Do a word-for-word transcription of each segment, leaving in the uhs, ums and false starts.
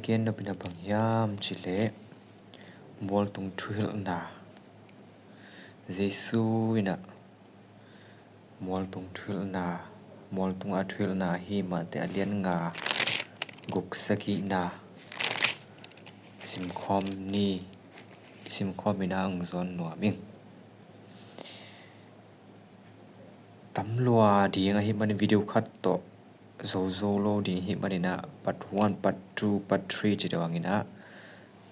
Ken nopina bang hiam cileh mualtung thuhilhna. Jesu inah mualtung thuhilhna, mualtung a thuhilhna hi mahte a lian nga guk sagihna simkhawm ni, simkhawm inah ang zawn nuam ing. Tam lua ding ahi manin video khat tawh zozo lo ding hi maninah part one, part two, part three ci deuh anginah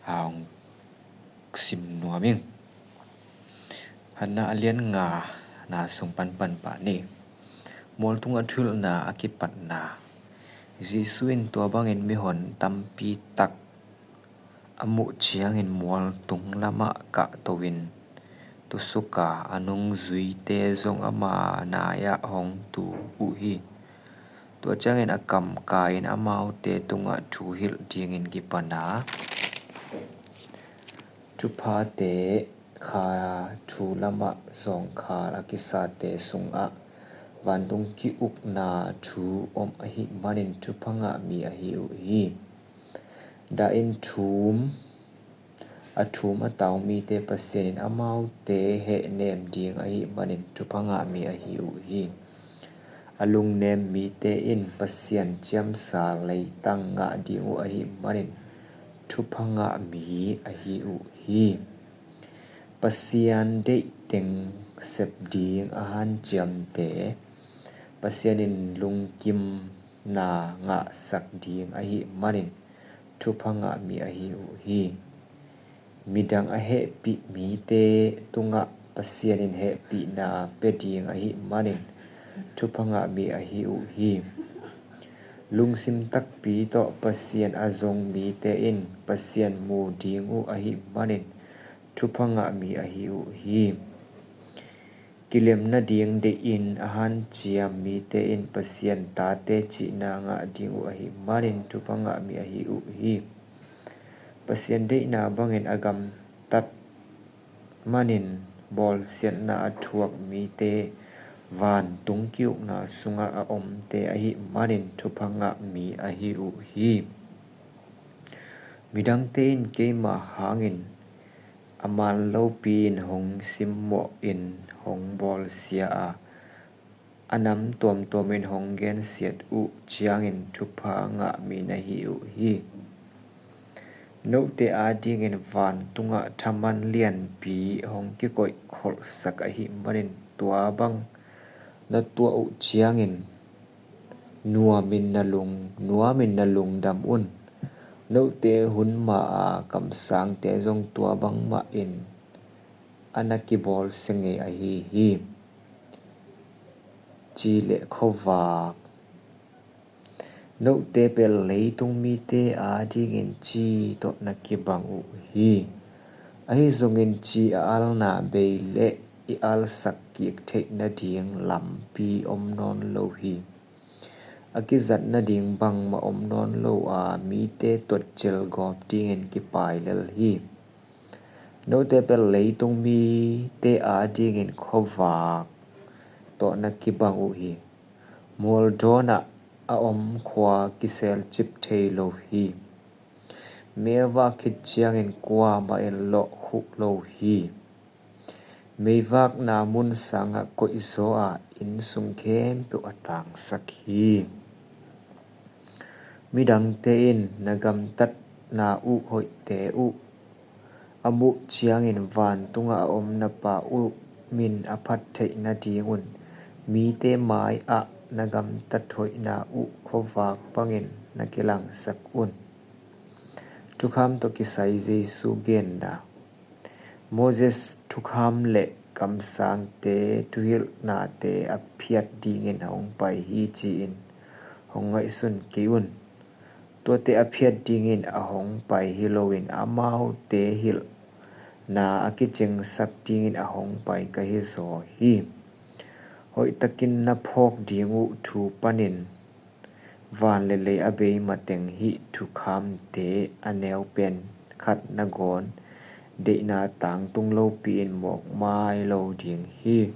hong sim nuam ing. Hanna a lian nga na sung panpan pah ni. Mualtung a thuhilhna a kipatna. Jesu in tua bangin mihon tampi tak a muh ciangin mualtung lamah kahto in tusuka a nungzuite zong ama nai-ah hong tu uh hi. Tua ciangin a kamkai in amaute tungah thu hilh dingin kipana thuphate kha thu lamah zawngkhal a kisate sungah vantung ki-ukna thu om ahi manin thupha ngah mi ahi uh hi. Dahin thum a thum a tau mite Pasian in amaute hehnem ding ahi manin thupha ngah mi ahi uh hi. A lungnem mite in Pasian ciamsa leitang ngah ding uh ahi manin thupha ngah mi ahi uh hi. Pasian deih teng sep ding a hanciamte Pasian in lungkimna ngahsak ding ahi manin thupha ngah mi ahi uh hi. Midang a hehpih mite tungah Pasian in hehpihna pia ding ahi manin thupha ngah mi ahi uh hi. Lungsim takpi tawh Pasian a zong mite in Pasian mu ding uh ahi manin thupha ngah mi ahi uh hi. Kilem nading deihin a hanciam mite in Pasian tate cihna ngah ding uh ahi manin thupha ngah mi ahi uh hi. Pasian deihna bangin a gamtat manin bawlsiatna a thuak mite vantung ki-ukna sungah a omte ahi manin thupha ngah mi ahi uh hi. Midangte in keima hangin a man lopi in hong simmawh in hong bawlsia a, a nam tuamtuam in hong gensiat uh ciangin thupha ngah mi na hi uh hi. Note adingin vantungah thaman lianpi hong kikoih kholhsak ahi manin tua bang na tuah uh ciangin nuamin na lung, nuamin na lungdam un. Note hun ma-a kamsangte zong tua bangmah in a na kibawlsia ngei ahi hi. Ci le khuavak. Note pen leitung mite adingin ci tawh na kibang uh hi. Ahi zongin ci a alna bei le i alsak kik theih nading lampi om nawn lo hi. A kizat nading bangmah om nawn lo a, mite tuatcil gawp dingin kipai lel hi. Note pen leitung mite adingin khuavak tawh na kibang uh hi. Mualdawnah a om khua kiselcip thei lo hi. Mei a vak khit ciangin kuamah in lawh khuh lo hi. Meivakna mun sangah koihzaw a, inn sung khempeuh a tangsak hi. Midangte in na gamtatna uh hoihte uh a muh ciangin vantungah a om na Pa uh min a phat theih nadingun mite mai-ah na gamtat hoihna uh khuavak bangin na kilangsak un. Thukham tawh kisai Jesu genna. Moses thukham le kamsangte thuhilhnate a phiat dingin hong pai hi ci-in hong ngaihsun kei un. Tuate a phiat dingin a hong pai hi loin amaute hilhna a kicingsak dingin a hong pai ka hi zaw hi. Hoihtakin na phawk ding uh thu panin van le lei a bei mateng hih thukhamte a neu pen khat nangawn deihna tangtung lopi in mawkmai lo ding hi.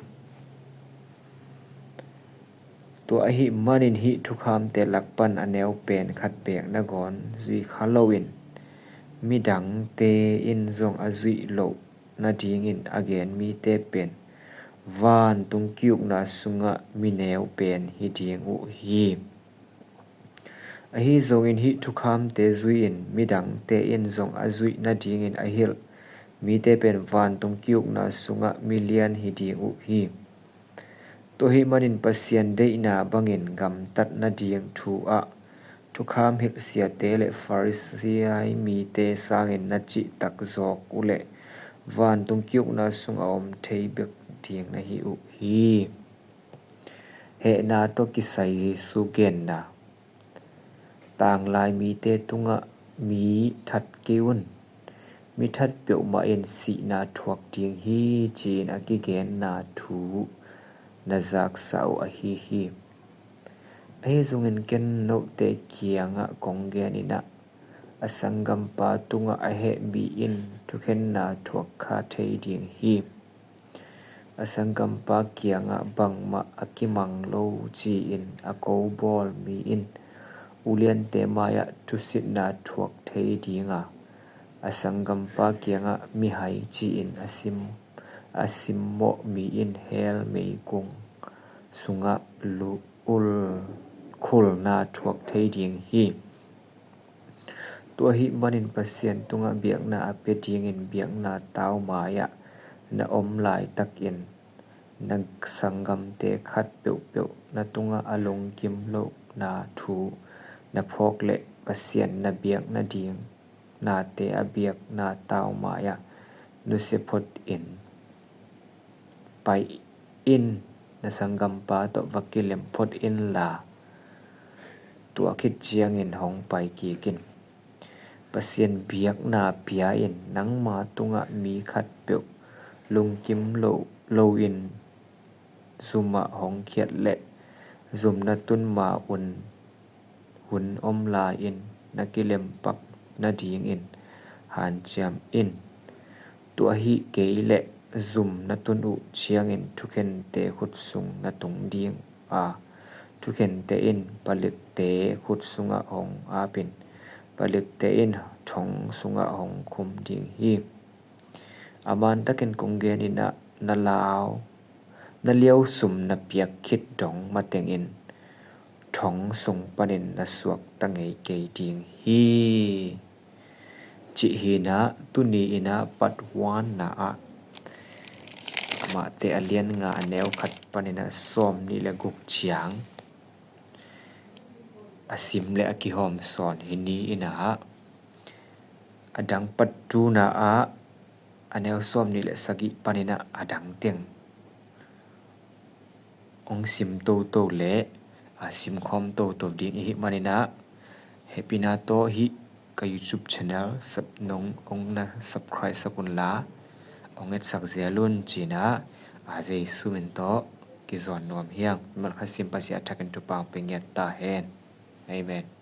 Tua ahih manin hih thukhamte lak pan a neu pen khat beek nangawn zui kha loin, midangte in zong a zuih loh nadingin a gen mite pen vantung ki-ukna sungah mi neu pen hi ding uh hi. Ahi zongin hih thukhamte zui-in midangte in zong a zuih nadingin a hilh mite pen vantung ki-ukna sungah mi lian hi ding uh hi. Tua ahih manin Pasian deihna bangin gamtat nading thu ah thukham hilh siate le Farisi mite sangin na cihtak zawk uhleh vantung ki-ukna sungah om thei bek ding na hi uh hi. Hehna tawh kisai Jesu genna. Tanglai mite tungah mi that kei un. Mi that peuhmah in sihna thuak ding hi, ci-in a kigenna thu na zaksa uh ahi hi. Ahi zongin ken note kiangah kong gen in ah, a sanggampa tungah a heh mi in thukhenna thuak kha thei ding hi. A sanggampa kiangah bangmah a kimang lo ci-in a ko bawl mi in uliante mai-ah thusitna thuak thei ding a, a sanggampa kiangah mihai ci-in a sim, a simmawh mi in hell meikung sungah lu-, ul khulna thuak thei ding hi. Tua ahih manin Pasian tungah biakna a pia dingin biakna tau mai-ah na om laitakin na sanggamte khat peuhpeuh na tungah a lungkim lohna thu na phawk leh Pasian na biak nading nate a biakna tau mai-ah nusia phot in pai in, na sanggampa tawh va kilem phot inla, tua khit ciangin hong pai kik in. Pasian biakna pia in, nangma tungah mi khat peuh lungkim lo, loin zumah hong khiat leh zum na tun ma un hun om lai-in na kilem pak nadingin hanciam in. Tua ahih kei leh zum na tun uh ciangin thukhente khut sung na tung ding a, thukhente in palikte khut sungah hong ap in, palikte in thong sungah hong khum ding hi. A mantakin kong gen in ah, na lau, na liau sum na piak khit dong matengin thong sung panin na suakta ngei kei ding hi. Cih hi in ah, tuni in ah part one na ah, Mate a lian nga a neu khat panin ah sawm nih le guk ciang a sim le a kihawm sawn hi ni in ah, a dang part two na ah a neu sawm nih le sagih panin ah a dang teng hong sim toto le a simkhawm toto ding i hih manin ah, hehpihna tawh hih ka YouTube channel sub nong hong na subscribe sak unla, hong etsak zel un ci-in ah, a Jesu min tawh kizawn nuam hi ing. Mimal khat sim Pasian a thakin thupha pia ngiat ta hen. Amen.